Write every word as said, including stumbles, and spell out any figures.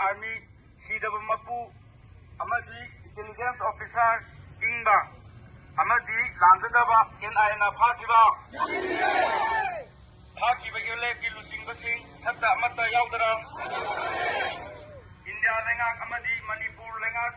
army ꯁꯤꯗꯕ ꯃꯄꯨ ꯑꯃꯗꯤ intelligence officer ꯏꯪꯕ ꯑꯃꯗꯤ ꯂꯥꯟꯖꯗꯕ ꯑꯦꯟ ꯑꯥꯏ ꯑꯦꯅ ꯐꯥꯈꯤꯕ, ꯐꯥꯈꯤꯕꯒꯤ ꯂꯦꯞꯀꯤ ꯂꯨꯆꯤꯡꯕꯁꯤꯡ ꯁꯠꯇ ꯑꯃꯠꯇ ꯌꯥꯎꯗꯅ ꯏꯟꯗꯤꯌꯥ ꯂꯩꯉꯥꯛ ꯑꯃꯗꯤ ꯃꯅꯤꯄꯨꯔ ꯂꯩꯉꯥꯛ